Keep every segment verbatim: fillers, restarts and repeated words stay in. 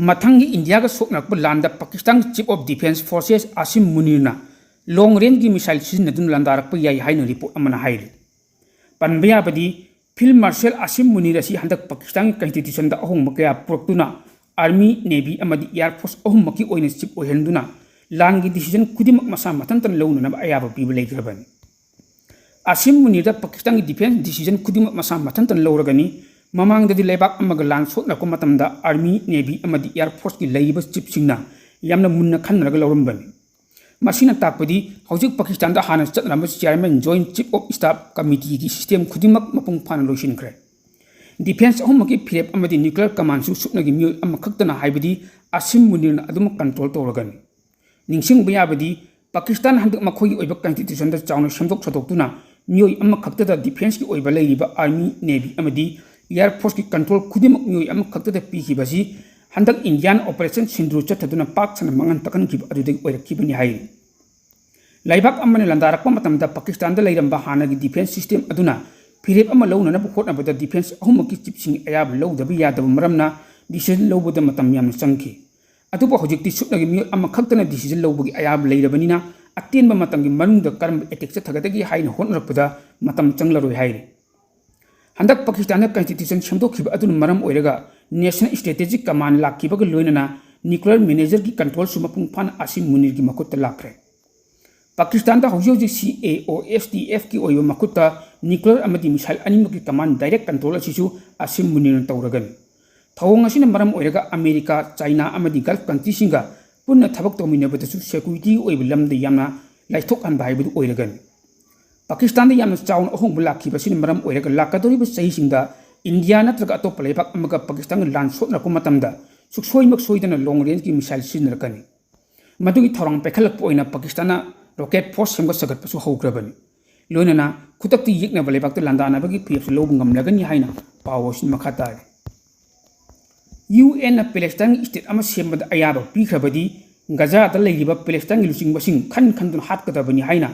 ꯃꯊꯪꯒꯤ ꯏꯟꯗꯤꯌꯥꯒ ꯁꯣꯛꯅꯔꯛꯄ ꯂꯥꯟꯗ ꯄꯥꯀꯤꯁꯇꯥꯟꯒꯤ Chief of Defence Forces ꯑꯁꯤꯝ ꯃꯨꯅꯤꯔꯅ long rangeꯒꯤ missile ꯁꯤꯖꯤꯟꯅꯗꯨꯅ ꯂꯥꯟꯗꯥꯔꯛꯄ ꯌꯥꯏ ꯍꯥꯏꯅ report ꯑꯃꯅ ꯍꯥꯏꯔꯤ꯫ ꯄꯟꯕ ꯌꯥꯕꯗꯤ, Field Marshal ꯑꯁꯤꯝ ꯃꯨꯅꯤꯔ ꯑꯁꯤ ꯍꯟꯗꯛ ꯄꯥꯀꯤꯁꯇꯥꯟꯒꯤ constitutionꯗ ꯑꯍꯣꯡꯕ ꯀꯌꯥ ꯄꯨꯔꯛꯇꯨꯅ Army, Navy ꯑꯃꯗꯤ Air Force ꯑꯍꯨꯝꯃꯛꯀꯤ ꯑꯣꯏꯅ chief ꯑꯣꯏꯍꯟꯗꯨꯅ ꯂꯥꯟꯒꯤ decision ꯈꯨꯗꯤꯡꯃꯛ ꯃꯁꯥ ꯃꯊꯟꯇꯅ ꯂꯧꯅꯅꯕ ꯑꯌꯥꯕ ꯄꯤꯕ ꯂꯩꯈ꯭ꯔꯕꯅꯤ꯫ ꯑꯁꯤꯝ ꯃꯨꯅꯤꯔꯗ ꯄꯥꯀꯤꯁꯇꯥꯟꯒꯤ defence decision ꯈꯨꯗꯤꯡꯃꯛ ꯃꯁꯥ ꯃꯊꯟꯇꯅ ꯂꯧꯔꯒꯅꯤ꯫ ꯃꯃꯥꯡꯗꯗꯤ ꯂꯩꯕꯥꯛ ꯑꯃꯒ ꯂꯥꯟ ꯁꯣꯛꯅꯔꯛꯄ ꯃꯇꯝꯗ Army, Navy ꯑꯃꯗꯤ Air Forceꯀꯤ ꯂꯩꯔꯤꯕ chiefꯁꯤꯡꯅ ꯌꯥꯝꯅ ꯃꯨꯟꯅ ꯈꯟꯅꯔꯒ ꯂꯧꯔꯝꯕꯅꯤ꯫ ꯃꯁꯤꯅ ꯇꯥꯛꯄꯗꯤ ꯍꯧꯖꯤꯛ ꯄꯥꯀꯤꯁꯇꯥꯟꯗ ꯍꯥꯟꯅ ꯆꯠꯅꯔꯝꯕ Chairman Joint Chief of Staff Committeeꯒꯤ system ꯈꯨꯗꯤꯡꯃꯛ ꯃꯄꯨꯡ ꯐꯥꯅ ꯂꯣꯏꯁꯤꯟꯈ꯭ꯔꯦ꯫ Defence ꯑꯍꯨꯝꯃꯛꯀꯤ ꯐꯤꯔꯦꯞ ꯑꯃꯗꯤ nuclear commandꯁꯨ ꯁꯨꯞꯅꯒꯤ ꯃꯤꯑꯣꯏ ꯑꯃꯈꯛꯇꯅ, ꯍꯥꯏꯕꯗꯤ ꯑꯁꯤꯝ ꯃꯨꯅꯤꯔꯅ ꯑꯗꯨꯃꯛ control ꯇꯧꯔꯒꯅꯤ꯫ ꯅꯤꯡꯁꯤꯡꯕ ꯌꯥꯕꯗꯤ, ꯄꯥꯀꯤꯁꯇꯥꯟ ꯍꯟꯗꯛ ꯃꯈꯣꯏꯒꯤ ꯑꯣꯏꯕ constitutionꯗ ꯆꯥꯎꯅ ꯁꯦꯝꯗꯣꯛ ꯁꯥꯗꯣꯛꯇꯨꯅ ꯃꯤꯑꯣꯏ ꯑꯃꯈꯛꯇꯗ defenceꯀꯤ ꯑꯣꯏꯕ ꯂꯩꯔꯤꯕ Army, Navy ꯑꯃꯗꯤ Air Forceꯀꯤ control ꯈꯨꯗꯤꯡꯃꯛ ꯃꯤꯑꯣꯏ ꯑꯃꯈꯛꯇꯗ ꯄꯤꯈꯤꯕ ꯑꯁꯤ ꯍꯟꯗꯛ Indian Operation Sindoor ꯆꯠꯊꯗꯨꯅ ꯄꯥꯛ ꯁꯟꯅ ꯃꯥꯡꯍꯟ ꯇꯥꯛꯍꯟꯈꯤꯕ ꯑꯗꯨꯗꯒꯤ ꯑꯣꯏꯔꯛꯈꯤꯕꯅꯤ ꯍꯥꯏꯔꯤ꯫ ꯂꯩꯕꯥꯛ ꯑꯃꯅ ꯂꯥꯟꯗꯥꯔꯛꯄ ꯃꯇꯝꯗ ꯄꯥꯀꯤꯁꯇꯥꯟꯗ ꯂꯩꯔꯝꯕ ꯍꯥꯟꯅꯒꯤ defence system ꯑꯗꯨꯅ ꯐꯤꯔꯦꯞ ꯑꯃ ꯂꯧꯅꯅꯕ ꯍꯣꯠꯅꯕꯗ defence ꯑꯍꯨꯝꯃꯛꯀꯤ chiefꯁꯤꯡꯒꯤ ꯑꯌꯥꯕ ꯂꯧꯗꯕ ꯌꯥꯗꯕ ꯃꯔꯝꯅ decision ꯂꯧꯕꯗ ꯃꯇꯝ ꯌꯥꯝꯅ ꯆꯪꯈꯤ꯫ ꯑꯗꯨꯕꯨ ꯍꯧꯖꯤꯛꯇꯤ ꯁꯨꯞꯅꯒꯤ ꯃꯤꯑꯣꯏ ꯑꯃꯈꯛꯇꯅ decision ꯂꯧꯕꯒꯤ ꯑꯌꯥꯕ ꯂꯩꯔꯕꯅꯤꯅ ꯑꯇꯦꯟꯕ ꯃꯇꯝꯒꯤ ꯃꯅꯨꯡꯗ ꯀꯔꯝꯕ attack ꯆꯠꯊꯒꯗꯒꯦ ꯍꯥꯏꯅ ꯍꯣꯠꯅꯔꯛꯄꯗ ꯃꯇꯝ ꯆꯪꯂꯔꯣꯏ ꯍꯥꯏꯔꯤ꯫ ꯍꯟꯗꯛ ꯄꯥꯀꯤꯁꯇꯥꯟꯗ constitution ꯁꯦꯝꯗꯣꯛꯈꯤꯕ ꯑꯗꯨꯅ ꯃꯔꯝ ꯑꯣꯏꯔꯒ National Strategic Command ꯂꯥꯛꯈꯤꯕꯒ ꯂꯣꯏꯅꯅ nuclear managerꯒꯤ controlꯁꯨ ꯃꯄꯨꯡ ꯐꯥꯅ ꯑꯁꯤꯝ ꯃꯨꯅꯤꯔꯒꯤ ꯃꯈꯨꯠꯇ ꯂꯥꯛꯈ꯭ꯔꯦ꯫ ꯄꯥꯀꯤꯁꯇꯥꯟꯗ ꯍꯧꯖꯤꯛ ꯍꯧꯖꯤꯛ CAOSTFꯀꯤ ꯑꯣꯏꯕ ꯃꯈꯨꯠꯇ nuclear ꯑꯃꯗꯤ missile ꯑꯅꯤꯃꯛꯀꯤ command direct control ꯑꯁꯤꯁꯨ ꯑꯁꯤꯝ ꯃꯨꯅꯤꯔꯅ ꯇꯧꯔꯒꯅꯤ꯫ ꯊꯧꯑꯣꯡ ꯑꯁꯤꯅ ꯃꯔꯝ ꯑꯣꯏꯔꯒ ꯑꯃꯦꯔꯤꯀꯥ, ꯆꯥꯏꯅꯥ ꯑꯃꯗꯤ Gulf countryꯁꯤꯡꯒ ꯄꯨꯟꯅ ꯊꯕꯛ ꯇꯧꯃꯤꯟꯅꯕꯗꯁꯨ securityꯒꯤ ꯑꯣꯏꯕ ꯂꯝꯗ ꯌꯥꯝꯅ ꯂꯥꯏꯊꯣꯛꯍꯟꯕ ꯍꯥꯏꯕꯗꯨ ꯑꯣꯏꯔꯒꯅꯤ꯫ ꯄꯥꯀꯤꯁꯇꯥꯟꯗ ꯌꯥꯝꯅ ꯆꯥꯎꯅ ꯑꯍꯣꯡꯕ ꯂꯥꯛꯈꯤꯕ ꯑꯁꯤꯅ ꯃꯔꯝ ꯑꯣꯏꯔꯒ ꯂꯥꯛꯀꯗꯧꯔꯤꯕ ꯆꯍꯤꯁꯤꯡꯗ ꯏꯟꯗꯤꯌꯥ ꯅꯠꯇ꯭ꯔꯒ ꯑꯇꯣꯞꯄ ꯂꯩꯕꯥꯛ ꯑꯃꯒ ꯄꯥꯀꯤꯁꯇꯥꯟꯒ ꯂꯥꯟ ꯁꯣꯛꯅꯔꯛꯄ ꯃꯇꯝꯗ ꯁꯨꯡꯁꯣꯏꯃꯛ ꯁꯣꯏꯗꯅ long rangeꯀꯤ missile ꯁꯤꯖꯤꯟꯅꯔꯛꯀꯅꯤ꯫ ꯃꯗꯨꯒꯤ ꯊꯧꯔꯥꯡ ꯄꯥꯏꯈꯠꯂꯛꯄ ꯑꯣꯏꯅ ꯄꯥꯀꯤꯁꯇꯥꯟꯅ rocket force ꯁꯦꯝꯒꯠ ꯁꯥꯒꯠꯄꯁꯨ ꯍꯧꯈ꯭ꯔꯕꯅꯤ꯫ ꯂꯣꯏꯅꯅ ꯈꯨꯗꯛꯇ ꯌꯦꯛꯅꯕ ꯂꯩꯕꯥꯛꯇ ꯂꯥꯟꯗꯥꯅꯕꯒꯤ ꯐꯤꯔꯦꯞꯁꯨ ꯂꯧꯕ ꯉꯝꯂꯒꯅꯤ ꯍꯥꯏꯅ ꯄꯥꯎ ꯑꯁꯤꯅ ꯃꯈꯥ ꯇꯥꯔꯤ꯫ UNꯅ ꯄꯦꯂꯦꯁꯇꯥꯏꯟꯒꯤ state ꯑꯃ ꯁꯦꯝꯕꯗ ꯑꯌꯥꯕ ꯄꯤꯈ꯭ꯔꯕꯗꯤ ꯒꯖꯥꯗ ꯂꯩꯔꯤꯕ ꯄꯦꯂꯦꯁꯇꯥꯏꯟꯒꯤ ꯂꯨꯆꯤꯡꯕꯁꯤꯡ ꯈꯟ ꯈꯟꯗꯨꯅ ꯍꯥꯠꯀꯗꯕꯅꯤ ꯍꯥꯏꯅ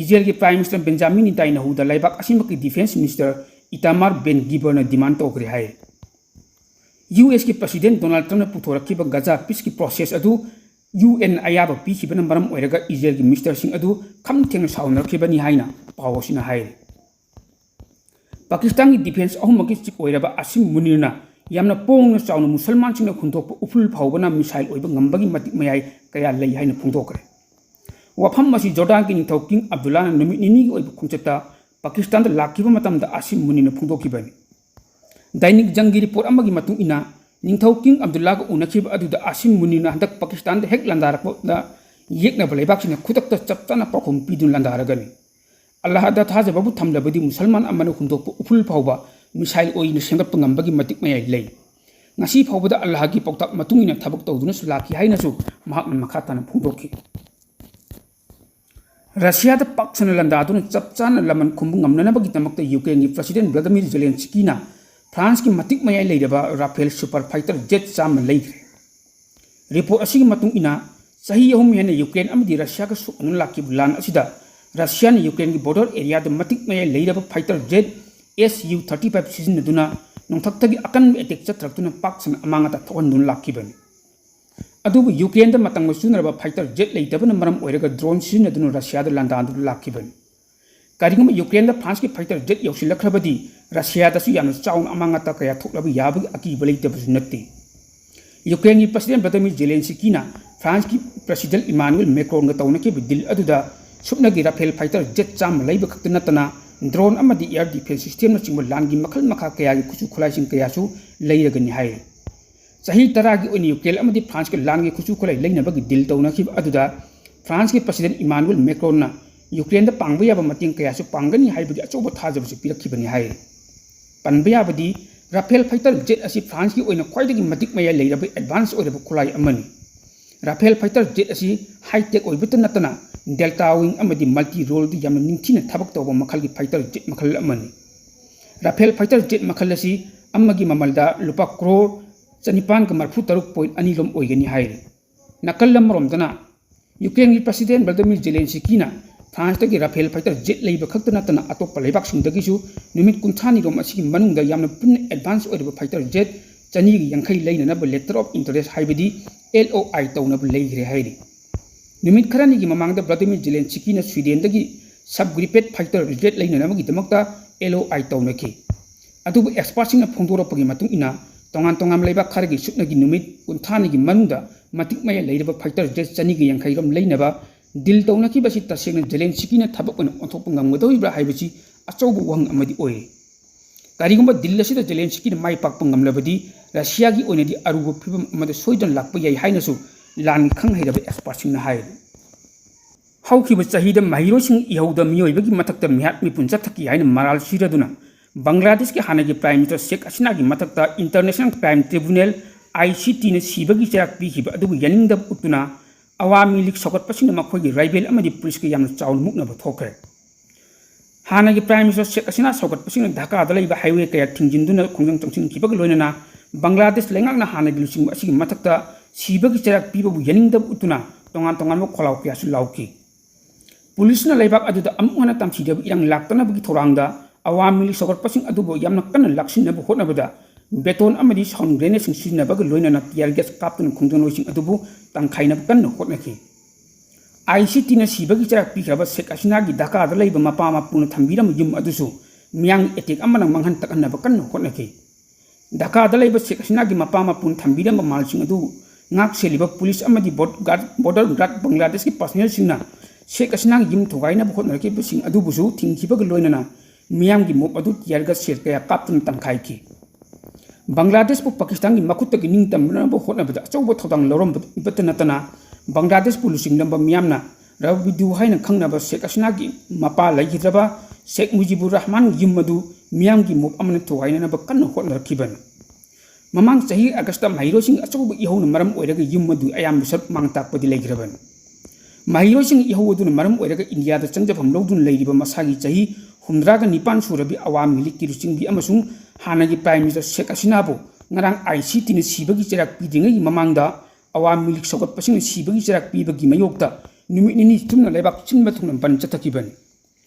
ꯏꯖꯔꯦꯜꯒꯤ Prime Minister Benjamin Netanyahuꯗ ꯂꯩꯕꯥꯛ ꯑꯁꯤꯃꯛꯀꯤ Defence Minister Itamar Ben Gvirꯅ demand ꯇꯧꯈ꯭ꯔꯦ ꯍꯥꯏ꯫ ꯌꯨ ꯑꯦꯁꯀꯤ President Donald Trumpꯅ ꯄꯨꯊꯣꯔꯛꯈꯤꯕ ꯒꯖꯥ peaceꯀꯤ process ꯑꯗꯨ ꯌꯨ ꯑꯦꯟꯅ ꯑꯌꯥꯕ ꯄꯤꯈꯤꯕꯅ ꯃꯔꯝ ꯑꯣꯏꯔꯒ ꯏꯖꯔꯦꯜꯒꯤ minister ꯁꯤꯡ ꯑꯗꯨ ꯈꯝ ꯊꯦꯡꯅ ꯁꯥꯎꯅꯔꯛꯈꯤꯕꯅꯤ ꯍꯥꯏꯅ ꯄꯥꯎ ꯑꯁꯤꯅ ꯍꯥꯏꯔꯤ꯫ ꯄꯥꯀꯤꯁꯇꯥꯟꯒꯤ defence ꯑꯍꯨꯝꯃꯛꯀꯤ chief ꯑꯣꯏꯔꯕ ꯑꯁꯤꯝ ꯃꯨꯅꯤꯔꯅ ꯌꯥꯝꯅ ꯄꯣꯡꯅ ꯆꯥꯎꯅ ꯃꯨꯁꯜꯃꯥꯟꯁꯤꯡꯅ ꯍꯨꯟꯗꯣꯛꯄ ꯎꯐꯨꯜ ꯐꯥꯎꯕꯅ missile ꯑꯣꯏꯕ ꯉꯝꯕꯒꯤ ꯃꯇꯤꯛ ꯃꯌꯥꯏ ꯀꯌꯥ ꯂꯩ ꯍꯥꯏꯅ ꯐꯣꯡꯗꯣꯛꯈ꯭ꯔꯦ꯫ ꯋꯥꯐꯝ ꯑꯁꯤ ꯖꯣꯔꯗꯥꯟꯒꯤ ꯅꯤꯡꯊꯧ King Abdullah ꯅ ꯅꯨꯃꯤꯠ ꯅꯤꯅꯤꯒꯤ ꯑꯣꯏꯕ ꯈꯣꯡꯆꯠꯇ ꯄꯥꯀꯤꯁꯇꯥꯟꯗ ꯂꯥꯛꯈꯤꯕ ꯃꯇꯝꯗ ꯑꯁꯤꯝ ꯃꯨꯅꯤꯔꯅ ꯐꯣꯡꯗꯣꯛꯈꯤꯕꯅꯤ꯫ ꯗꯥꯏꯅꯤꯛ ꯖꯪꯒꯤ report ꯑꯃꯒꯤ ꯃꯇꯨꯡ ꯏꯟꯅ, ꯅꯤꯡꯊꯧ King Abdullahꯒ ꯎꯅꯈꯤꯕ ꯑꯗꯨꯗ ꯑꯁꯤꯝ ꯃꯨꯅꯤꯔꯅ ꯍꯟꯗꯛ ꯄꯥꯀꯤꯁꯇꯥꯟꯗ ꯍꯦꯛ ꯂꯥꯟꯗꯥꯔꯛꯄꯗ ꯌꯦꯛꯅꯕ ꯂꯩꯕꯥꯛꯁꯤꯡꯅ ꯈꯨꯗꯛꯇ ꯆꯞ ꯆꯥꯅ ꯄꯥꯎꯈꯨꯝ ꯄꯤꯗꯨꯅ ꯂꯥꯟꯗꯥꯔꯒꯅꯤ꯫ ꯑꯜꯂꯥꯍꯗ ꯊꯥꯖꯕꯕꯨ ꯊꯝꯂꯕꯗꯤ ꯃꯨꯁꯜꯃꯥꯟ ꯑꯃꯅ ꯍꯨꯟꯗꯣꯛꯄ ꯎꯐꯨꯜ ꯐꯥꯎꯕ missile ꯑꯣꯏꯅ ꯁꯦꯝꯒꯠꯄ ꯉꯝꯕꯒꯤ ꯃꯇꯤꯛ ꯃꯌꯥꯏ ꯂꯩ꯫ ꯉꯁꯤ ꯐꯥꯎꯕꯗ ꯑꯜꯂꯥꯍꯒꯤ ꯄꯥꯎꯇꯥꯛ ꯃꯇꯨꯡ ꯏꯟꯅ ꯊꯕꯛ ꯇꯧꯗꯨꯅꯁꯨ ꯂꯥꯛꯈꯤ ꯍꯥꯏꯅꯁꯨ ꯃꯍꯥꯛꯅ ꯃꯈꯥ ꯇꯥꯅ ꯐꯣꯡꯗꯣꯛꯈꯤ꯫ ꯔꯁꯤꯌꯥꯗ ꯄꯥꯛ ꯁꯟꯅ ꯂꯥꯟꯗꯥꯗꯨꯅ ꯆꯞ ꯆꯥꯅ ꯂꯃꯟ ꯈꯨꯝꯕ ꯉꯝꯅꯅꯕꯒꯤꯗꯃꯛꯇ ꯌꯨꯀ꯭ꯔꯦꯟꯒꯤ President Volodymyr Zelenskyꯅ ꯐ꯭ꯔꯥꯟꯁꯀꯤ ꯃꯇꯤꯛ ꯃꯌꯥꯏ ꯂꯩꯔꯕ Rafale super fighter jet ꯆꯥꯝꯃ ꯂꯩꯈ꯭ꯔꯦ꯫ Report ꯑꯁꯤꯒꯤ ꯃꯇꯨꯡ ꯏꯟꯅ, ꯆꯍꯤ ꯑꯍꯨꯝ ꯍꯦꯟꯅ ꯌꯨꯀ꯭ꯔꯦꯟ ꯑꯃꯗꯤ ꯔꯁꯤꯌꯥꯒ ꯁꯣꯛꯅꯗꯨꯅ ꯂꯥꯛꯈꯤꯕ ꯂꯥꯟ ꯑꯁꯤꯗ ꯔꯁꯤꯌꯥꯅ ꯌꯨꯀ꯭ꯔꯦꯟꯒꯤ border areaꯗ ꯃꯇꯤꯛ ꯃꯌꯥꯏ ꯂꯩꯔꯕ fighter jet S U thirty five ꯁꯤꯖꯤꯟꯅꯗꯨꯅ ꯅꯣꯡꯊꯛꯇꯒꯤ ꯑꯀꯟꯕ attack ꯆꯠꯊꯔꯛꯇꯨꯅ ꯄꯥꯛ ꯁꯟꯅ ꯑꯃꯥꯡ ꯑꯇꯥ ꯊꯣꯛꯍꯟꯗꯨꯅ ꯂꯥꯛꯈꯤꯕꯅꯤ꯫ ꯑꯗꯨꯕꯨ ꯌꯨꯀ꯭ꯔꯦꯟꯗ ꯃꯇꯝꯒ ꯆꯨꯅꯔꯕ fighter jet ꯂꯩꯇꯕꯅ ꯃꯔꯝ ꯑꯣꯏꯔꯒ drone ꯁꯤꯖꯤꯟꯅꯗꯨꯅ ꯔꯁꯤꯌꯥꯗ ꯂꯥꯟꯗꯥꯗꯨꯅ ꯂꯥꯛꯈꯤꯕꯅꯤ꯫ ꯀꯔꯤꯒꯨꯝꯕ ꯌꯨꯀ꯭ꯔꯦꯟꯗ ꯐ꯭ꯔꯥꯟꯁꯀꯤ fighter jet ꯌꯧꯁꯤꯜꯂꯛꯈ꯭ꯔꯕꯗꯤ ꯔꯁꯤꯌꯥꯗꯁꯨ ꯌꯥꯝꯅ ꯆꯥꯎꯅ ꯑꯃꯥꯡ ꯑꯇꯥ ꯀꯌꯥ ꯊꯣꯛꯂꯕ ꯌꯥꯕꯒꯤ ꯑꯀꯤꯕ ꯂꯩꯇꯕꯁꯨ ꯅꯠꯇꯦ꯫ ꯌꯨꯀ꯭ꯔꯦꯟꯒꯤ President Volodymyr Zelenskyꯅ ꯐ꯭ꯔꯥꯟꯁꯀꯤ President Emmanuel Macronꯒ ꯇꯧꯅꯈꯤꯕ deal ꯑꯗꯨꯗ ꯁꯨꯞꯅꯒꯤ Rafale fighter jet ꯆꯥꯝꯃ ꯂꯩꯕ ꯈꯛꯇ ꯅꯠꯇꯅ drone ꯑꯃꯗꯤ air defence systemꯅꯆꯤꯡꯕ ꯂꯥꯟꯒꯤ ꯃꯈꯜ ꯃꯈꯥ ꯀꯌꯥꯒꯤ ꯈꯨꯠꯁꯨ ꯈꯨꯠꯂꯥꯏꯁꯤꯡ ꯀꯌꯥꯁꯨ ꯂꯩꯔꯒꯅꯤ ꯍꯥꯏꯔꯤ꯫ ꯆꯍꯤ ꯇꯔꯥꯒꯤ ꯑꯣꯏꯅ ꯌꯨꯀ꯭ꯔꯦꯟ ꯑꯃꯗꯤ ꯐ꯭ꯔꯥꯟꯁꯀ ꯂꯥꯟꯒꯤ ꯈꯨꯠꯁꯨ ꯈꯨꯠꯂꯥꯏ ꯂꯩꯅꯕꯒꯤ deal ꯇꯧꯅꯈꯤꯕ ꯑꯗꯨꯗ ꯐ꯭ꯔꯥꯟꯁꯀꯤ President Emmanuel Macronꯅ ꯌꯨꯀ꯭ꯔꯦꯟꯗ ꯄꯥꯡꯕ ꯌꯥꯕ ꯃꯇꯦꯡ ꯀꯌꯥꯁꯨ ꯄꯥꯡꯒꯅꯤ ꯍꯥꯏꯕꯒꯤ ꯑꯆꯧꯕ ꯊꯥꯖꯕꯁꯨ ꯄꯤꯔꯛꯈꯤꯕꯅꯤ ꯍꯥꯏꯔꯤ꯫ ꯄꯟꯕ ꯌꯥꯕꯗꯤ Rafale fighter jet ꯑꯁꯤ ꯐ꯭ꯔꯥꯟꯁꯀꯤ ꯑꯣꯏꯅ ꯈ꯭ꯋꯥꯏꯗꯒꯤ ꯃꯇꯤꯛ ꯃꯌꯥꯏ ꯂꯩꯔꯕ advance ꯑꯣꯏꯔꯕ ꯈꯨꯠꯂꯥꯏ ꯑꯃꯅꯤ꯫ Rafale fighter jet ꯑꯁꯤ high tech ꯑꯣꯏꯕꯇ ꯅꯠꯇꯅ delta wing ꯑꯃꯗꯤ multi roleꯗ ꯌꯥꯝꯅ ꯅꯤꯡꯊꯤꯅ ꯊꯕꯛ ꯇꯧꯕ ꯃꯈꯜꯒꯤ fighter jet ꯃꯈꯜ ꯑꯃꯅꯤ꯫ Rafale fighter jet ꯃꯈꯜ ꯑꯁꯤ ꯑꯃꯒꯤ ꯃꯃꯜꯗ ꯂꯨꯄꯥ crore ꯆꯅꯤꯄꯥꯟꯒ ꯃꯔꯤꯐꯨ ꯇꯔꯨꯛ point ꯑꯅꯤ ꯂꯣꯝ ꯑꯣꯏꯒꯅꯤ ꯍꯥꯏꯔꯤ꯫ ꯅꯥꯀꯜ ꯑꯃꯔꯣꯝꯗꯅ ꯌꯨꯀ꯭ꯔꯦꯟꯒꯤ President Volodymyr Zelenskyꯅ ꯐ꯭ꯔꯥꯟꯁꯇꯒꯤ Rafale fighter jet ꯂꯩꯕ ꯈꯛꯇ ꯅꯠꯇꯅ ꯑꯇꯣꯞꯄ ꯂꯩꯕꯥꯛꯁꯤꯡꯗꯒꯤꯁꯨ ꯅꯨꯃꯤꯠ ꯀꯨꯟꯊ꯭ꯔꯥꯅꯤꯔꯣꯝ ꯑꯁꯤꯒꯤ ꯃꯅꯨꯡꯗ ꯌꯥꯝꯅ ꯄꯨꯟꯅ advance ꯑꯣꯏꯔꯕ fighter jet ꯆꯅꯤꯒ ꯌꯥꯡꯈꯩ ꯂꯩꯅꯅꯕ letter of interest ꯍꯥꯏꯕꯗꯤ L O I ꯇꯧꯅꯕ ꯂꯩꯈ꯭ꯔꯦ ꯍꯥꯏꯔꯤ꯫ ꯅꯨꯃꯤꯠ ꯈꯔꯅꯤꯒꯤ ꯃꯃꯥꯡꯗ ꯚ꯭ꯂꯥꯗꯤꯃꯤꯔ ꯖꯦꯂꯦꯟꯁꯀꯤꯅ ꯁ꯭ꯋꯤꯗꯦꯟꯗꯒꯤ sub Gripen fighter jet ꯂꯩꯅꯅꯕꯒꯤꯗꯃꯛꯇ L O I ꯇꯧꯅꯈꯤ꯫ ꯑꯗꯨꯕꯨ expertꯁꯤꯡꯅ ꯐꯣꯡꯗꯣꯔꯛꯄꯒꯤ ꯃꯇꯨꯡ ꯏꯟꯅ ꯇꯣꯉꯥꯟ ꯇꯣꯉꯥꯟꯕ ꯂꯩꯕꯥꯛ ꯈꯔꯒꯤ ꯁꯨꯞꯅꯒꯤ ꯅꯨꯃꯤꯠ ꯀꯨꯟꯊ꯭ꯔꯥꯅꯤꯒꯤ ꯃꯅꯨꯡꯗ ꯃꯇꯤꯛ ꯃꯌꯥꯏ ꯂꯩꯔꯕ fighter jet ꯆꯅꯤꯒ ꯌꯥꯡꯈꯩ ꯔꯣꯝ ꯂꯩꯅꯕ deal ꯇꯧꯅꯈꯤꯕꯁꯤ ꯇꯁꯦꯡꯅ ꯖꯦꯂꯦꯟꯁꯀꯤꯅ ꯊꯕꯛ ꯑꯣꯏꯅ ꯑꯣꯟꯊꯣꯛꯄ ꯉꯝꯒꯗꯧꯔꯤꯕ꯭ꯔꯥ ꯍꯥꯏꯕꯁꯤ ꯑꯆꯧꯕ ꯋꯥꯍꯪ ꯑꯃꯗꯤ ꯑꯣꯏꯔꯤ꯫ ꯀꯔꯤꯒꯨꯝꯕ deal ꯑꯁꯤꯗ ꯖꯦꯂꯦꯟꯁꯀꯤꯅ ꯃꯥꯏ ꯄꯥꯛꯄ ꯉꯝꯂꯕꯗꯤ ꯔꯁꯤꯌꯥꯒꯤ ꯑꯣꯏꯅꯗꯤ ꯑꯔꯨꯕ ꯐꯤꯕꯝ ꯑꯃꯗ ꯁꯣꯏꯗꯅ ꯂꯥꯛꯄ ꯌꯥꯏ ꯍꯥꯏꯅꯁꯨ ꯂꯥꯟꯒꯤ ꯈꯪ ꯍꯩꯔꯕ expertꯁꯤꯡꯅ ꯍꯥꯏꯔꯤ꯫ ꯍꯧꯈꯤꯕ ꯆꯍꯤꯗ ꯃꯍꯩꯔꯣꯏꯁꯤꯡ ꯏꯍꯧꯗ ꯃꯤꯑꯣꯏꯕꯒꯤ ꯃꯊꯛꯇ ꯃꯤꯍꯥꯠ ꯃꯤꯄꯨꯟ ꯆꯠꯊꯈꯤ ꯍꯥꯏꯅ ꯃꯔꯥꯜ ꯁꯤꯔꯗꯨꯅ ꯕꯪꯒ꯭ꯂꯥꯗꯦꯁꯀꯤ ꯍꯥꯟꯅꯒꯤ Prime Minister ꯁꯦꯈ ꯍꯁꯤꯅꯥꯒꯤ ꯃꯊꯛꯇ International Crime Tribunal, I C Tꯅ ꯁꯤꯕꯒꯤ ꯆꯩꯔꯥꯛ ꯄꯤꯈꯤꯕ ꯑꯗꯨꯕꯨ ꯌꯥꯅꯤꯡꯗꯕ ꯎꯠꯇꯨꯅ ꯑꯋꯥꯃꯤ ꯂꯤꯒ ꯁꯧꯒꯠꯄꯁꯤꯡꯅ ꯃꯈꯣꯏꯒꯤ rival ꯑꯃꯗꯤ ꯄꯨꯂꯤꯁꯀ ꯌꯥꯝꯅ ꯆꯥꯎꯅ ꯃꯨꯛꯅꯕ ꯊꯣꯛꯈ꯭ꯔꯦ꯫ ꯍꯥꯟꯅꯒꯤ Prime Minister ꯁꯦꯈ ꯍꯁꯤꯅꯥ ꯁꯧꯒꯠꯄꯁꯤꯡꯅ ꯙꯥꯀꯥꯗ ꯂꯩꯕ highway ꯀꯌꯥ ꯊꯤꯡꯖꯤꯟꯗꯨꯅ ꯈꯣꯡꯖꯪ ꯆꯪꯁꯤꯟꯈꯤꯕꯒ ꯂꯣꯏꯅꯅ ꯕꯪꯒ꯭ꯂꯥꯗꯦꯁ ꯂꯩꯉꯥꯛꯅ ꯍꯥꯟꯅꯒꯤ ꯂꯨꯆꯤꯡꯕ ꯑꯁꯤꯒꯤ ꯃꯊꯛꯇ ꯁꯤꯕꯒꯤ ꯆꯩꯔꯥꯛ ꯄꯤꯕꯕꯨ ꯌꯥꯅꯤꯡꯗꯕ ꯎꯠꯇꯨꯅ ꯇꯣꯉꯥꯟ ꯇꯣꯉꯥꯟꯕ ꯈꯣꯜꯂꯥꯎ ꯀꯌꯥꯁꯨ ꯂꯥꯎꯈꯤ꯫ ꯄꯨꯂꯤꯁꯅ ꯂꯩꯕꯥꯛ ꯑꯗꯨꯗ ꯑꯃꯨꯛ ꯍꯟꯅ ꯇꯝꯊꯤꯗꯕ ꯏꯔꯥꯡ ꯂꯥꯛꯇꯅꯕꯒꯤ ꯊꯧꯔꯥꯡꯗ ꯑꯋꯥꯃꯤ ꯂꯤꯒ ꯁꯧꯒꯠꯄꯁꯤꯡ ꯑꯗꯨꯕꯨ ꯌꯥꯝꯅ ꯀꯟꯅ ꯂꯥꯛꯁꯤꯟꯅꯕ ꯍꯣꯠꯅꯕꯗ baton ꯑꯃꯗꯤ sound grenadeꯁꯤꯡ ꯁꯤꯖꯤꯟꯅꯕꯒ ꯂꯣꯏꯅꯅ tear gas ꯀꯥꯞꯇꯨꯅ ꯈꯣꯡꯖꯪꯂꯣꯏꯁꯤꯡ ꯑꯗꯨꯕꯨ ꯇꯪꯈꯥꯏꯅꯕ ꯀꯟꯅ ꯍꯣꯠꯅꯈꯤ꯫ I C Tꯅ ꯁꯤꯕꯒꯤ ꯆꯩꯔꯥꯛ ꯄꯤꯈ꯭ꯔꯕ ꯁꯦꯈ ꯍꯁꯤꯅꯥꯒꯤ ꯙꯥꯀꯥꯗ ꯂꯩꯕ ꯃꯄꯥ ꯃꯄꯨꯅ ꯊꯝꯕꯤꯔꯝꯕ ꯌꯨꯝ ꯑꯗꯨꯁꯨ ꯃꯤꯌꯥꯝꯒꯤ attack ꯑꯃꯅ ꯃꯥꯡꯍꯟ ꯇꯥꯛꯍꯟꯅꯕ ꯀꯟꯅ ꯍꯣꯠꯅꯈꯤ꯫ ꯙꯥꯀꯥꯗ ꯂꯩꯕ ꯁꯦꯈ ꯍꯁꯤꯅꯥꯒꯤ ꯃꯄꯥ ꯃꯄꯨꯅ ꯊꯝꯕꯤꯔꯝꯕ ꯃꯥꯜꯁꯤꯡ ꯑꯗꯨ ꯉꯥꯛ ꯁꯦꯜꯂꯤꯕ ꯄꯨꯂꯤꯁ ꯑꯃꯗꯤ ꯕꯣꯠ ꯒꯥꯔꯗ, border guard ꯕꯪꯒ꯭ꯂꯥꯗꯦꯁꯀꯤ personnelꯁꯤꯡꯅ ꯁꯦꯈ ꯍꯁꯤꯅꯥꯒꯤ ꯌꯨꯝ ꯊꯨꯒꯥꯏꯅꯕ ꯍꯣꯠꯅꯔꯛꯈꯤꯕꯁꯤꯡ ꯑꯗꯨꯕꯨꯁꯨ ꯊꯤꯡꯈꯤꯕꯒ ꯂꯣꯏꯅꯅ ꯃꯤꯌꯥꯝꯒꯤ mob ꯑꯗꯨ tear gas shell ꯀꯌꯥ ꯀꯥꯞꯇꯨꯅ ꯇꯪꯈꯥꯏꯈꯤ꯫ ꯕꯪꯒ꯭ꯂꯥꯗꯦꯁꯄꯨ ꯄꯥꯀꯤꯁꯇꯥꯟꯒꯤ ꯃꯈꯨꯠꯇꯒꯤ ꯅꯤꯡꯇꯝꯅꯕ ꯍꯣꯠꯅꯕꯗ ꯑꯆꯧꯕ ꯊꯧꯗꯥꯡ ꯂꯧꯔꯝꯕꯇ ꯅꯠꯇꯅ ꯕꯪꯒ꯭ꯂꯥꯗꯦꯁꯄꯨ ꯂꯨꯆꯤꯡꯂꯝꯕ ꯃꯤꯌꯥꯝꯅ ꯔꯕꯤꯗꯨ ꯍꯥꯏꯅ ꯈꯪꯅꯕ ꯁꯦꯈ ꯍꯁꯤꯅꯥꯒꯤ ꯃꯄꯥ ꯂꯩꯈꯤꯗ꯭ꯔꯕ ꯁꯦꯈ ꯃꯨꯖꯤꯕꯨꯔ ꯔꯍꯃꯥꯟꯒꯤ ꯌꯨꯝ ꯑꯗꯨ ꯃꯤꯌꯥꯝꯒꯤ mob ꯑꯃꯅ ꯊꯨꯒꯥꯏꯅꯅꯕ ꯀꯟꯅ ꯍꯣꯠꯅꯔꯛꯈꯤꯕꯅꯤ꯫ ꯃꯃꯥꯡ ꯆꯍꯤ ꯑꯥꯒꯁꯇ ꯃꯍꯩꯔꯣꯏꯁꯤꯡ ꯑꯆꯧꯕ ꯏꯍꯧꯅ ꯃꯔꯝ ꯑꯣꯏꯔꯒ ꯌꯨꯝ ꯑꯗꯨ ꯑꯌꯥꯝꯕ ꯁꯔꯨꯛ ꯃꯥꯡ ꯇꯥꯛꯄꯗꯤ ꯂꯩꯈ꯭ꯔꯕꯅꯤ꯫ ꯃꯍꯩꯔꯣꯏꯁꯤꯡ ꯏꯍꯧ ꯑꯗꯨꯅ ꯃꯔꯝ ꯑꯣꯏꯔꯒ ꯏꯟꯗꯤꯌꯥꯗ ꯆꯪꯖꯐꯝ ꯂꯧꯗꯨꯅ ꯂꯩꯔꯤꯕ ꯃꯁꯥꯒꯤ ꯆꯍꯤ ꯍꯨꯝꯗ꯭ꯔꯥꯒ ꯅꯤꯄꯥꯟ ꯁꯨꯔꯕꯤ ꯑꯋꯥꯃꯤ ꯂꯤꯒꯀꯤ ꯂꯨꯆꯤꯡꯕꯤ ꯑꯃꯁꯨꯡ ꯍꯥꯟꯅꯒꯤ Prime Minister ꯁꯦꯈ ꯍꯁꯤꯅꯥꯕꯨ ꯉꯔꯥꯡ I C Tꯅ ꯁꯤꯕꯒꯤ ꯆꯩꯔꯥꯛ ꯄꯤꯗ꯭ꯔꯤꯉꯩꯒꯤ ꯃꯃꯥꯡꯗ ꯑꯋꯥꯃꯤ ꯂꯤꯒ ꯁꯧꯒꯠꯄꯁꯤꯡꯅ ꯁꯤꯕꯒꯤ ꯆꯩꯔꯥꯛ ꯄꯤꯕꯒꯤ ꯃꯥꯌꯣꯛꯇ ꯅꯨꯃꯤꯠ ꯅꯤꯅꯤ ꯊꯨꯡꯅ ꯂꯩꯕꯥꯛ ꯁꯤꯟꯕ ꯊꯨꯡꯅ ꯕꯟ ꯆꯠꯊꯈꯤꯕꯅꯤ꯫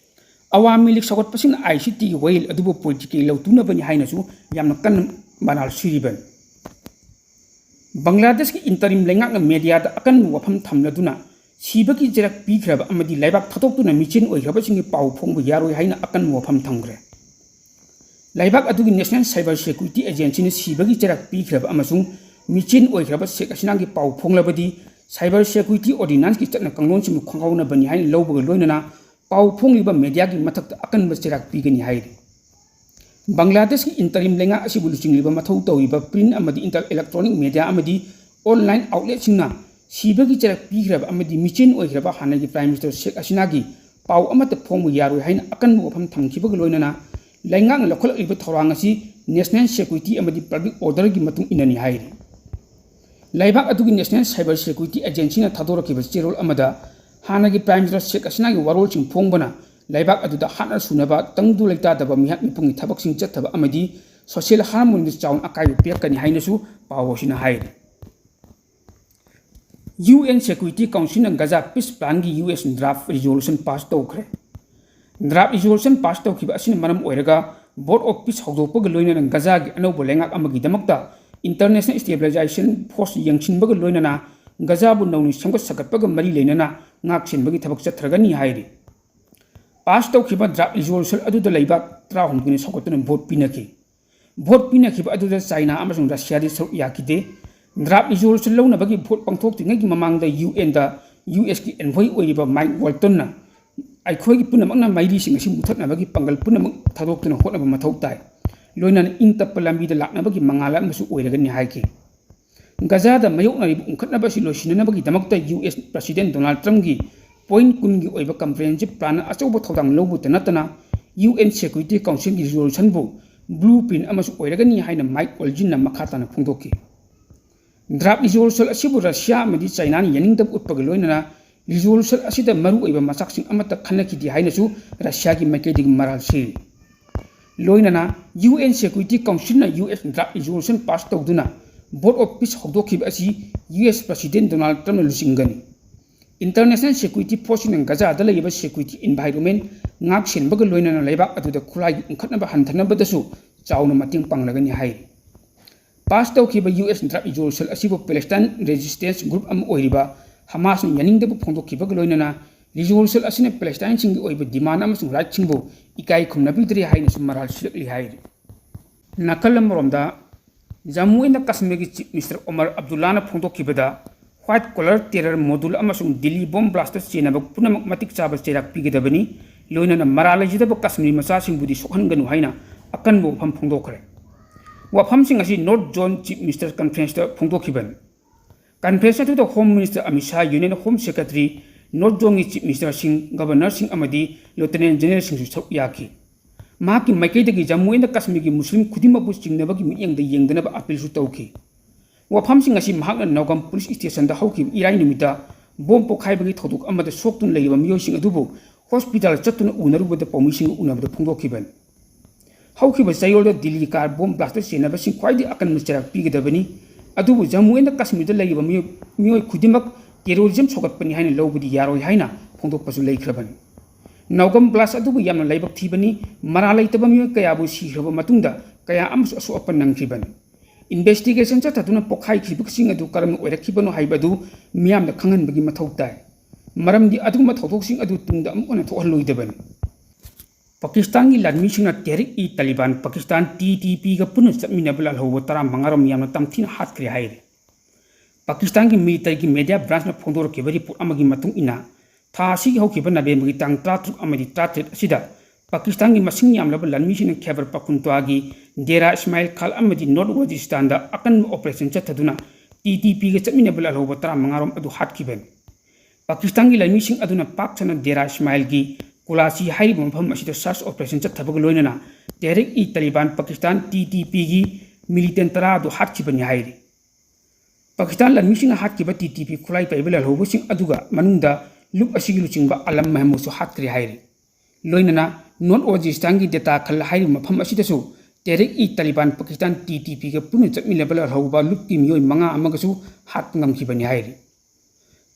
ꯑꯋꯥꯃꯤ ꯂꯤꯒ ꯁꯧꯒꯠꯄꯁꯤꯡꯅ I C Tꯒꯤ ꯋꯥꯌꯦꯜ ꯑꯗꯨꯕꯨ political ꯂꯧꯇꯨꯅꯕꯅꯤ ꯍꯥꯏꯅꯁꯨ ꯌꯥꯝꯅ ꯀꯟꯅ ꯃꯔꯥꯜ ꯁꯤꯔꯤꯕꯅꯤ꯫ ꯕꯪꯒ꯭ꯂꯥꯗꯦꯁꯀꯤ interim ꯂꯩꯉꯥꯛꯅ mediaꯗ ꯑꯀꯟꯕ ꯋꯥꯐꯝ ꯊꯝꯂꯗꯨꯅ ꯁꯤꯕꯒꯤ ꯆꯩꯔꯥꯛ ꯄꯤꯈ꯭ꯔꯕ ꯑꯃꯗꯤ ꯂꯩꯕꯥꯛ ꯊꯥꯗꯣꯛꯇꯨꯅ ꯃꯤꯆꯦꯟ ꯑꯣꯏꯈ꯭ꯔꯕꯁꯤꯡꯒꯤ ꯄꯥꯎ ꯐꯣꯡꯕ ꯌꯥꯔꯣꯏ ꯍꯥꯏꯅ ꯑꯀꯟꯕ ꯋꯥꯐꯝ ꯊꯝꯈ꯭ꯔꯦ꯫ ꯂꯩꯕꯥꯛ ꯑꯗꯨꯒꯤ National Cyber Security Agencyꯅ ꯁꯤꯕꯒꯤ ꯆꯩꯔꯥꯛ ꯄꯤꯈ꯭ꯔꯕ ꯑꯃꯁꯨꯡ ꯃꯤꯆꯦꯟ ꯑꯣꯏꯈ꯭ꯔꯕ ꯁꯦꯈ ꯍꯁꯤꯅꯥꯒꯤ ꯄꯥꯎ ꯐꯣꯡꯂꯕꯗꯤ Cyber Security Ordinanceꯀꯤ ꯆꯠꯅ ꯀꯥꯡꯂꯣꯟꯁꯤꯡꯕꯨ ꯈꯪꯍꯧꯅꯕꯅꯤ ꯍꯥꯏꯅ ꯂꯧꯕꯒ ꯂꯣꯏꯅꯅ ꯄꯥꯎ ꯐꯣꯡꯂꯤꯕ mediaꯒꯤ ꯃꯊꯛꯇ ꯑꯀꯟꯕ ꯆꯩꯔꯥꯛ ꯄꯤꯒꯅꯤ ꯍꯥꯏꯔꯤ꯫ ꯕꯪꯒ꯭ꯂꯥꯗꯦꯁꯀꯤ interim ꯂꯩꯉꯥꯛ ꯑꯁꯤꯕꯨ ꯂꯨꯆꯤꯡꯂꯤꯕ ꯃꯊꯧ ꯇꯧꯔꯤꯕ print ꯑꯃꯗꯤ inter-, electronic media ꯑꯃꯗꯤ online outletꯁꯤꯡꯅ ꯁꯤꯕꯒꯤ ꯆꯩꯔꯥꯛ ꯄꯤꯈ꯭ꯔꯕ ꯑꯃꯗꯤ ꯃꯤꯆꯦꯟ ꯑꯣꯏꯈ꯭ꯔꯕ ꯍꯥꯟꯅꯒꯤ Prime Minister ꯁꯦꯈ ꯍꯁꯤꯅꯥꯒꯤ ꯄꯥꯎ ꯑꯃꯠꯇ ꯐꯣꯡꯕ ꯌꯥꯔꯣꯏ ꯍꯥꯏꯅ ꯑꯀꯟꯕ ꯋꯥꯐꯝ ꯊꯝꯈꯤꯕꯒ ꯂꯣꯏꯅꯅ ꯂꯩꯉꯥꯛꯅ ꯂꯧꯈꯠꯂꯛꯂꯤꯕ ꯊꯧꯔꯥꯡ ꯑꯁꯤ national security ꯑꯃꯗꯤ public orderꯒꯤ ꯃꯇꯨꯡ ꯏꯟꯅꯅꯤ ꯍꯥꯏꯔꯤ꯫ ꯂꯩꯕꯥꯛ ꯑꯗꯨꯒꯤ National Cyber Security Agencyꯅ ꯊꯥꯗꯣꯔꯛꯈꯤꯕ ꯆꯦꯔꯣꯜ ꯑꯃꯗ ꯍꯥꯟꯅꯒꯤ Prime Minister ꯁꯦꯈ ꯍꯁꯤꯅꯥꯒꯤ ꯋꯥꯔꯣꯜꯁꯤꯡ ꯐꯣꯡꯕꯅ ꯂꯩꯕꯥꯛ ꯑꯗꯨꯗ ꯍꯥꯠꯅ ꯁꯨꯅꯕ ꯇꯪꯗꯨ ꯂꯩꯇꯥꯗꯕ ꯃꯤꯍꯥꯠ ꯃꯤꯄꯨꯡꯒꯤ ꯊꯕꯛꯁꯤꯡ ꯆꯠꯊꯕ ꯑꯃꯗꯤ social harmonyꯗ ꯆꯥꯎꯅ ꯑꯀꯥꯏꯕ ꯄꯤꯔꯛꯀꯅꯤ ꯍꯥꯏꯅꯁꯨ ꯄꯥꯎ ꯑꯁꯤꯅ ꯍꯥꯏꯔꯤ꯫ UN Security Councilꯅ Gaza Peace Planꯒꯤ US draft resolution pass ꯇꯧꯈ꯭ꯔꯦ꯫ Draft resolution pass ꯇꯧꯈꯤꯕ ꯑꯁꯤꯅ ꯃꯔꯝ ꯑꯣꯏꯔꯒ Board of Peace ꯍꯧꯗꯣꯛꯄꯒ ꯂꯣꯏꯅꯅ ꯒꯖꯥꯒꯤ ꯑꯅꯧꯕ ꯂꯩꯉꯥꯛ ꯑꯃꯒꯤꯗꯃꯛꯇ International Stabilization Force ꯌꯦꯡꯁꯤꯟꯕꯒ ꯂꯣꯏꯅꯅ ꯒꯖꯥꯕꯨ ꯅꯧꯅ ꯁꯦꯝꯒꯠ ꯁꯥꯒꯠꯄꯒ ꯃꯔꯤ ꯂꯩꯅꯅ ꯉꯥꯛ ꯁꯦꯟꯕꯒꯤ ꯊꯕꯛ ꯆꯠꯊꯔꯒꯅꯤ ꯍꯥꯏꯔꯤ꯫ Pass ꯇꯧꯈꯤꯕ draft resolution ꯑꯗꯨꯗ ꯂꯩꯕꯥꯛ ꯇꯔꯥꯍꯨꯝꯗꯣꯏꯅ ꯁꯧꯒꯠꯇꯨꯅ vote ꯄꯤꯅꯈꯤ꯫ Vote ꯄꯤꯅꯈꯤꯕ ꯑꯗꯨꯗ ꯆꯥꯏꯅꯥ ꯑꯃꯁꯨꯡ ꯔꯁꯤꯌꯥꯗꯤ ꯁꯔꯨꯛ ꯌꯥꯈꯤꯗꯦ꯫ Draft resolution ꯂꯧꯅꯕꯒꯤ vote ꯄꯥꯡꯊꯣꯛꯇ꯭ꯔꯤꯉꯩꯒꯤ ꯃꯃꯥꯡꯗ UNꯗ USꯀꯤ envoy ꯑꯣꯏꯔꯤꯕ Mike Waltonꯅ ꯑꯩꯈꯣꯏꯒꯤ ꯄꯨꯝꯅꯃꯛꯅ ꯃꯩꯔꯤꯁꯤꯡ ꯑꯁꯤ ꯃꯨꯊꯠꯅꯕꯒꯤ ꯄꯥꯡꯒꯜ ꯄꯨꯝꯅꯃꯛ ꯊꯥꯗꯣꯛꯇꯨꯅ ꯍꯣꯠꯅꯕ ꯃꯊꯧ ꯇꯥꯏ꯫ ꯂꯣꯏꯅꯅ ꯏꯪ ꯇꯞꯄ ꯂꯝꯕꯤꯗ ꯂꯥꯛꯅꯕꯒꯤ ꯃꯉꯥꯜ ꯑꯃꯁꯨ ꯑꯣꯏꯔꯒꯅꯤ ꯍꯥꯏꯈꯤ꯫ ꯒꯖꯥꯗ ꯃꯥꯌꯣꯛꯅꯔꯤꯕ ꯎꯪꯈꯠꯅꯕ ꯑꯁꯤ ꯂꯣꯏꯁꯤꯟꯅꯅꯕꯒꯤꯗꯃꯛꯇ US President Donald Trumpꯀꯤ point ꯀꯨꯟꯒꯤ ꯑꯣꯏꯕ comprehensive plan ꯑꯆꯧꯕ ꯊꯧꯗꯥꯡ ꯂꯧꯕꯇ ꯅꯠꯇꯅ UN Security Councilꯒꯤ resolutionꯕꯨ blueprint ꯑꯃꯁꯨ ꯑꯣꯏꯔꯒꯅꯤ ꯍꯥꯏꯅ Mike Waltonꯅ ꯃꯈꯥ ꯇꯥꯅ ꯐꯣꯡꯗꯣꯛꯈꯤ꯫ Draft resolution ꯑꯁꯤꯕꯨ ꯔꯁꯤꯌꯥ ꯑꯃꯗꯤ ꯆꯥꯏꯅꯥꯅ ꯌꯥꯅꯤꯡꯗꯕ ꯎꯠꯄꯒ ꯂꯣꯏꯅꯅ resolution ꯑꯁꯤꯗ ꯃꯔꯨꯑꯣꯏꯕ ꯃꯆꯥꯛꯁꯤꯡ ꯑꯃꯠꯇ ꯈꯟꯅꯈꯤꯗꯦ ꯍꯥꯏꯅꯁꯨ ꯔꯁꯤꯌꯥꯒꯤ ꯃꯥꯏꯀꯩꯗꯒꯤ ꯃꯔꯥꯜ ꯁꯤꯔꯤ꯫ ꯂꯣꯏꯅꯅ UN Security Councilꯅ US draft resolution pass ꯇꯧꯗꯨꯅ Board of Peace ꯍꯧꯗꯣꯛꯈꯤꯕ ꯑꯁꯤ US President Donald Trumpꯅ ꯂꯨꯆꯤꯡꯒꯅꯤ꯫ International Security Forceꯁꯤꯡꯅ ꯒꯖꯥꯗ ꯂꯩꯔꯤꯕ security environment ꯉꯥꯛ ꯁꯦꯟꯕꯒ ꯂꯣꯏꯅꯅ ꯂꯩꯕꯥꯛ ꯑꯗꯨꯗ ꯈꯨꯠꯂꯥꯏꯒꯤ ꯎꯪꯈꯠꯅꯕ ꯍꯟꯊꯅꯕꯗꯁꯨ ꯆꯥꯎꯅ ꯃꯇꯦꯡ ꯄꯥꯡꯂꯒꯅꯤ ꯍꯥꯏꯔꯤ꯫ ꯄꯥꯁ ꯇꯧꯈꯤꯕ ꯌꯨ ꯑꯦꯁ ꯗ꯭ꯔꯥꯐ ꯔꯤꯖꯣꯂꯨꯁꯟ ꯑꯁꯤꯕꯨ ꯄꯦꯂꯦꯁꯇꯥꯏꯟ ꯔꯦꯖꯤꯁꯇꯦꯟꯁ ꯒ꯭ꯔꯨꯞ ꯑꯃ ꯑꯣꯏꯔꯤꯕ ꯍꯃꯥꯁꯅ ꯌꯥꯅꯤꯡꯗꯕ ꯐꯣꯡꯗꯣꯛꯈꯤꯕꯒ ꯂꯣꯏꯅꯅ ꯔꯤꯖꯣꯂꯨꯁꯟ ꯑꯁꯤꯅ ꯄꯦꯂꯦꯁꯇꯥꯏꯟꯁꯤꯡꯒꯤ ꯑꯣꯏꯕ ꯗꯤꯃꯥꯟ ꯑꯃꯁꯨꯡ ꯔꯥꯏꯠꯁꯤꯡꯕꯨ ꯏꯀꯥꯏ ꯈꯨꯝꯅꯕꯤꯗ꯭ꯔꯦ ꯍꯥꯏꯅꯁꯨ ꯃꯔꯥꯜ ꯁꯤꯔꯛꯂꯤ ꯍꯥꯏꯔꯤ꯫ ꯅꯥꯀꯜ ꯑꯃꯔꯣꯝꯗ, ꯖꯝꯃꯨ ꯑꯦꯟ ꯀꯥꯁꯃꯤꯔꯒꯤ ꯆꯤꯐ ꯃꯤꯅꯤꯁꯇꯔ ꯑꯣꯃꯔ ꯑꯕꯗꯨꯜꯂꯥꯅ ꯐꯣꯡꯗꯣꯛꯈꯤꯕꯗ, ꯋꯥꯏꯠ ꯀꯣꯂꯔ ꯇꯦꯔꯔ ꯃꯣꯗꯨꯜ ꯑꯃꯁꯨꯡ ꯗꯤꯜꯂꯤ ꯕꯣꯝ ꯕ꯭ꯂꯥꯁꯇ ꯆꯦꯟꯅꯕ ꯄꯨꯝꯅꯃꯛ ꯃꯇꯤꯛ ꯆꯥꯕ ꯆꯩꯔꯥꯛ ꯄꯤꯒꯗꯕꯅꯤ, ꯂꯣꯏꯅꯅ ꯃꯔꯥꯜ ꯂꯩꯖꯗꯕ ꯀꯥꯁꯃꯤꯔꯤ ꯃꯆꯥꯁꯤꯡꯕꯨꯗꯤ ꯁꯣꯛꯍꯟꯒꯅꯨ ꯍꯥꯏꯅ ꯑꯀꯟꯕ ꯋꯥꯐꯝ ꯐꯣꯡꯗꯣꯛꯈ꯭ꯔꯦ꯫ ꯋꯥꯐꯝꯁꯤꯡ ꯑꯁꯤ ꯅꯣꯔꯠ ꯖꯣꯟ ꯆꯤꯐ ꯃꯤꯅꯤꯁꯇꯔ ꯀꯟꯐꯔꯦꯟꯁꯇ ꯐꯣꯡꯗꯣꯛꯈꯤꯕꯅꯤ꯫ ꯀꯟꯐꯔꯦꯟꯁ ꯑꯗꯨꯗ home minister Amit Shah, union home secretary, north ꯖꯣꯟꯒꯤ ꯆꯤꯐ ꯃꯤꯅꯤꯁꯇꯔꯁꯤꯡ, ꯒꯕꯔꯅꯔꯁꯤꯡ ꯑꯃꯗꯤ ꯂꯦꯐꯇꯤꯅꯦꯟꯠ ꯖꯦꯅꯔꯦꯜꯁꯤꯡꯁꯨ ꯁꯔꯨꯛ ꯌꯥꯈꯤ꯫ ꯃꯍꯥꯛꯀꯤ ꯃꯥꯏꯀꯩꯗꯒꯤ ꯖꯝꯃꯨ ꯑꯦꯟ ꯀꯥꯁꯃꯤꯔꯒꯤ ꯃꯨꯁꯂꯤꯝ ꯈꯨꯗꯤꯡꯃꯛꯄꯨ ꯆꯤꯡꯅꯕꯒꯤ ꯃꯤꯠꯌꯦꯡꯗ ꯌꯦꯡꯗꯅꯕ ꯑꯄꯤꯜꯁꯨ ꯇꯧꯈꯤ꯫ ꯋꯥꯐꯝꯁꯤꯡ ꯑꯁꯤ ꯃꯍꯥꯛꯅ ꯅꯧꯒꯝ ꯄꯨꯂꯤꯁ ꯁ꯭ꯇꯦꯁꯟꯗ ꯍꯧꯈꯤꯕ ꯏꯔꯥꯏ ꯅꯨꯃꯤꯠꯇ ꯕꯣꯝ ꯄꯣꯈꯥꯏꯕꯒꯤ ꯊꯧꯗꯣꯛ ꯑꯃꯗ ꯁꯣꯛꯇꯨꯅ ꯂꯩꯔꯤꯕ ꯃꯤꯑꯣꯏꯁꯤꯡ ꯑꯗꯨꯕꯨ ꯍꯣꯁꯄꯤꯇꯥꯜ ꯆꯠꯇꯨꯅ ꯎꯅꯔꯨꯕꯗ ꯄꯥꯎꯃꯤꯁꯤꯡꯒ ꯎꯅꯕꯗ ꯐꯣꯡꯗꯣꯛꯈꯤꯕꯅꯤ꯫ ꯍꯧꯈꯤꯕ ꯆꯌꯣꯜꯗ ꯗꯤꯜꯂꯤ ꯀꯥꯔ ꯕꯣꯝ ꯕ꯭ꯂꯥꯁꯇ ꯆꯦꯟꯅꯕꯁꯤꯡ ꯈ꯭ꯋꯥꯏꯗꯒꯤ ꯑꯀꯟꯕ ꯆꯩꯔꯥꯛ ꯄꯤꯒꯗꯕꯅꯤ, ꯑꯗꯨꯕꯨ ꯖꯝꯃꯨ ꯑꯦꯟ ꯀꯥꯁꯃꯤꯔꯗ ꯂꯩꯔꯤꯕ ꯃꯤꯑꯣꯏ, ꯃꯤꯑꯣꯏ ꯈꯨꯗꯤꯡꯃꯛ ꯇꯦꯔꯣꯔꯤꯖꯝ ꯁꯧꯒꯠꯄꯅꯤ ꯍꯥꯏꯅ ꯂꯧꯕꯗꯤ ꯌꯥꯔꯣꯏ ꯍꯥꯏꯅ ꯐꯣꯡꯗꯣꯛꯄꯁꯨ ꯂꯩꯈ꯭ꯔꯕꯅꯤ꯫ ꯅꯧꯒꯝ ꯕ꯭ꯂꯥꯁ ꯑꯗꯨꯕꯨ ꯌꯥꯝꯅ ꯂꯥꯏꯕꯛ ꯊꯤꯕꯅꯤ, ꯃꯔꯥꯜ ꯂꯩꯇꯕ ꯃꯤꯑꯣꯏ ꯀꯌꯥꯕꯨ ꯁꯤꯈ꯭ꯔꯕ ꯃꯇꯨꯡꯗ ꯀꯌꯥ ꯑꯃꯁꯨ ꯑꯁꯣꯛ ꯑꯄꯟ ꯅꯪꯈꯤꯕꯅꯤ꯫ ꯏꯟꯚꯦꯁꯇꯤꯒꯦꯁꯟ ꯆꯠꯊꯗꯨꯅ ꯄꯣꯈꯥꯏꯈꯤꯕꯁꯤꯡ ꯑꯗꯨ ꯀꯔꯝꯅ ꯑꯣꯏꯔꯛꯈꯤꯕꯅꯣ ꯍꯥꯏꯕ ꯑꯗꯨ ꯃꯤꯌꯥꯝꯗ ꯈꯪꯍꯟꯕꯒꯤ ꯃꯊꯧ ꯇꯥꯏ, ꯃꯔꯝꯗꯤ ꯑꯗꯨꯒꯨꯝꯕ ꯊꯧꯗꯣꯛꯁꯤꯡ ꯑꯗꯨ ꯇꯨꯡꯗ ꯑꯃꯨꯛ ꯍꯟꯅ ꯊꯣꯛꯍꯜꯂꯣꯏꯗꯕꯅꯤ꯫ ꯄꯥꯀꯤꯁꯇꯥꯟꯒꯤ ꯂꯥꯟꯃꯤꯁꯤꯡꯅ ꯇꯦꯍꯔꯤꯛ ꯏ ꯇꯥꯂꯤꯕꯥꯟ ꯄꯥꯀꯤꯁꯇꯥꯟ, ꯇꯤ ꯇꯤ ꯄꯤꯒ ꯄꯨꯟꯅ ꯆꯠꯃꯤꯟꯅꯕ ꯂꯥꯜꯍꯧꯕ ꯇꯔꯥꯃꯉꯥ ꯔꯣꯝ ꯌꯥꯝꯅ ꯇꯝꯊꯤꯅ ꯍꯥꯠꯈ꯭ꯔꯦ ꯍꯥꯏꯔꯤ꯫ ꯄꯥꯀꯤꯁꯇꯥꯟꯒꯤ ꯃꯤꯂꯤꯇꯔꯤꯒꯤ ꯃꯦꯗꯤꯌꯥ ꯕ꯭ꯔꯥꯟꯁꯅ ꯐꯣꯡꯗꯣꯔꯛꯈꯤꯕ ꯔꯤꯄꯣꯔꯠ ꯑꯃꯒꯤ ꯃꯇꯨꯡ ꯏꯟꯅ, ꯊꯥ ꯑꯁꯤꯒꯤ ꯍꯧꯈꯤꯕ ꯅꯕꯦꯝꯕꯔꯒꯤ ꯇꯥꯡ ꯇꯔꯥꯇꯔꯨꯛ ꯑꯃꯗꯤ ꯇꯔꯥꯇꯔꯦꯠ ꯑꯁꯤꯗ ꯄꯥꯀꯤꯁꯇꯥꯟꯒꯤ ꯃꯁꯤꯡ ꯌꯥꯝꯂꯕ ꯂꯥꯟꯃꯤꯁꯤꯡꯅ ꯈꯦꯕꯔ ꯄꯈꯨꯟꯇ꯭ꯋꯥꯒꯤ ꯗꯦꯔꯥ ꯏꯁꯃꯥꯏꯜ ꯈꯥꯟ ꯑꯃꯗꯤ ꯅꯣꯔꯠ ꯋꯥꯖꯤꯁꯇꯥꯟꯗ ꯑꯀꯟꯕ ꯑꯣꯄꯔꯦꯁꯟ ꯆꯠꯊꯗꯨꯅ ꯇꯤ ꯇꯤ ꯄꯤꯒ ꯆꯠꯃꯤꯟꯅꯕ ꯂꯥꯜꯍꯧꯕ ꯇꯔꯥꯃꯉꯥ ꯔꯣꯝ ꯑꯗꯨ ꯍꯥꯠꯈꯤꯕꯅꯤ꯫ ꯄꯥꯀꯤꯁꯇꯥꯟꯒꯤ ꯂꯥꯟꯃꯤꯁꯤꯡ ꯑꯗꯨꯅ ꯄꯥꯛ ꯁꯟꯅ ꯗꯦꯔꯥ ꯏꯁꯃꯥꯏꯜꯒꯤ ꯀꯨꯂꯥꯆꯤ ꯍꯥꯏꯔꯤꯕ ꯃꯐꯝ ꯑꯁꯤꯗ ꯁꯔꯆ ꯑꯣꯄꯔꯦꯁꯟ ꯆꯠꯊꯕꯒ ꯂꯣꯏꯅꯅ ꯇꯦꯍꯔꯤꯛ ꯏ ꯇꯥꯂꯤꯕꯥꯟ ꯄꯥꯀꯤꯁꯇꯥꯟ, ꯇꯤ ꯇꯤ ꯄꯤꯒꯤ ꯃꯤꯂꯤꯇꯦꯟ ꯇꯔꯥ ꯑꯗꯨ ꯍꯥꯠꯈꯤꯕꯅꯤ ꯍꯥꯏꯔꯤ꯫ ꯄꯥꯀꯤꯁꯇꯥꯟ ꯂꯥꯟꯃꯤꯁꯤꯡꯅ ꯍꯥꯠꯈꯤꯕ ꯇꯤ ꯇꯤ ꯄꯤ ꯈꯨꯠꯂꯥꯏ ꯄꯥꯏꯕ ꯂꯥꯜꯍꯧꯕꯁꯤꯡ ꯑꯗꯨꯒ ꯃꯅꯨꯡꯗ ꯂꯨꯞ ꯑꯁꯤꯒꯤ ꯂꯨꯆꯤꯡꯕ ꯑꯂꯝ ꯃꯍꯃꯨꯗꯁꯨ ꯍꯥꯠꯈ꯭ꯔꯦ ꯍꯥꯏꯔꯤ꯫ ꯂꯣꯏꯅꯅ ꯅꯣꯔꯠ ꯋꯥꯖꯤꯁꯇꯥꯟꯒꯤ ꯗꯦꯇꯥ ꯈꯜ ꯍꯥꯏꯔꯤꯕ ꯃꯐꯝ ꯑꯁꯤꯗꯁꯨ ꯇꯦꯍꯔꯤꯛ ꯏ ꯇꯥꯂꯤꯕꯥꯟ ꯄꯥꯀꯤꯁꯇꯥꯟ, ꯇꯤ ꯇꯤ ꯄꯤꯒ ꯄꯨꯟꯅ ꯆꯠꯃꯤꯟꯅꯕ ꯂꯥꯜꯍꯧꯕ ꯂꯨꯞꯀꯤ ꯃꯤꯑꯣꯏ ꯃꯉꯥ ꯑꯃꯒꯁꯨ ꯍꯥꯠꯄ ꯉꯝꯈꯤꯕꯅꯤ ꯍꯥꯏꯔꯤ꯫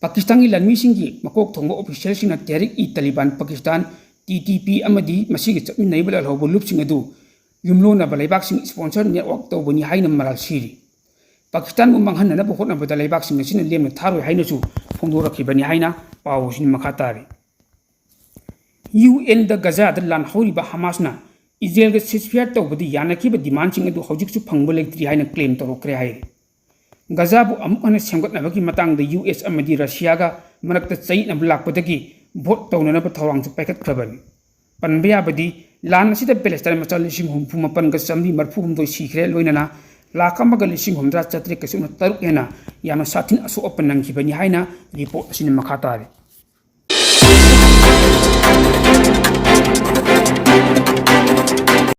ꯄꯥꯀꯤꯁꯇꯥꯟꯒꯤ ꯂꯥꯟꯃꯤꯁꯤꯡꯒꯤ ꯃꯀꯣꯛ ꯊꯣꯡꯕ ꯑꯣꯐꯤꯁꯤꯌꯦꯜꯁꯤꯡꯅ ꯇꯦꯍꯔꯤꯛ E ꯇꯥꯂꯤꯕꯥꯟ Pakistan, T T P ꯑꯃꯗꯤ ꯃꯁꯤꯒ ꯆꯠꯃꯤꯟꯅꯔꯤꯕ ꯂꯥꯜꯍꯧꯕ ꯂꯨꯞꯁꯤꯡ ꯑꯗꯨ ꯌꯨꯝꯂꯣꯟꯅꯕ ꯂꯩꯕꯥꯛꯁꯤꯡ sponsor network ꯇꯧꯕꯅꯤ ꯍꯥꯏꯅ ꯃꯔꯥꯜ ꯁꯤꯔꯤ꯫ ꯄꯥꯀꯤꯁꯇꯥꯟꯕꯨ ꯃꯥꯡꯍꯟꯅꯅꯕ ꯍꯣꯠꯅꯕꯗ ꯂꯩꯕꯥꯛꯁꯤꯡ ꯑꯁꯤꯅ ꯂꯦꯝꯅ ꯊꯥꯔꯣꯏ ꯍꯥꯏꯅꯁꯨ ꯐꯣꯡꯗꯣꯔꯛꯈꯤꯕꯅꯤ ꯍꯥꯏꯅ ꯄꯥꯎ ꯑꯁꯤꯅ ꯃꯈꯥ ꯇꯥꯔꯤ꯫ UNꯗ ꯒꯖꯥꯗ ꯂꯥꯟ ꯍꯧꯔꯤꯕ ꯍꯃꯥꯁꯅ ꯏꯖꯔꯦꯜꯒ ceasefire ꯇꯧꯕꯗꯤ ꯌꯥꯅꯈꯤꯕ demandꯁꯤꯡ ꯑꯗꯨ ꯍꯧꯖꯤꯛꯁꯨ ꯐꯪꯕ ꯂꯩꯇ꯭ꯔꯤ ꯍꯥꯏꯅ claim ꯇꯧꯔꯛꯈ꯭ꯔꯦ ꯍꯥꯏꯔꯤ꯫ ꯒꯖꯥꯕꯨ ꯑꯃꯨꯛ ꯍꯟꯅ ꯁꯦꯝꯒꯠꯅꯕꯒꯤ ꯃꯇꯥꯡꯗ US ꯑꯃꯗꯤ ꯔꯁꯤꯌꯥꯒ ꯃꯔꯛꯇ ꯆꯌꯦꯠꯅꯕ ꯂꯥꯛꯄꯗꯒꯤ vote ꯇꯧꯅꯅꯕ ꯊꯧꯔꯥꯡꯁꯨ ꯄꯥꯏꯈꯠꯈ꯭ꯔꯕꯅꯤ꯫ ꯄꯟꯕ ꯌꯥꯕꯗꯤ, ꯂꯥꯟ ꯑꯁꯤꯗ ꯄꯦꯂꯦꯁꯇꯥꯏꯟ ꯃꯆꯥ ꯂꯤꯁꯤꯡ ꯍꯨꯝꯐꯨ ꯃꯥꯄꯟꯒ ꯆꯥꯃꯔꯤ ꯃꯔꯤꯐꯨ ꯍꯨꯝꯗꯣꯏ ꯁꯤꯈ꯭ꯔꯦ, ꯂꯣꯏꯅꯅ ꯂꯥꯈ ꯑꯃꯒ ꯂꯤꯁꯤꯡ ꯍꯨꯝꯗ꯭ꯔꯥ ꯆꯥꯇ꯭ꯔꯦꯠꯀ ꯁꯨꯞꯅ ꯇꯔꯨꯛ ꯍꯦꯟꯅ ꯌꯥꯝꯅ ꯁꯥꯊꯤꯅ ꯑꯁꯣꯛ ꯑꯄꯟ ꯅꯪꯈꯤꯕꯅꯤ ꯍꯥꯏꯅ report ꯑꯁꯤꯅ ꯃꯈꯥ ꯇꯥꯔꯤ꯫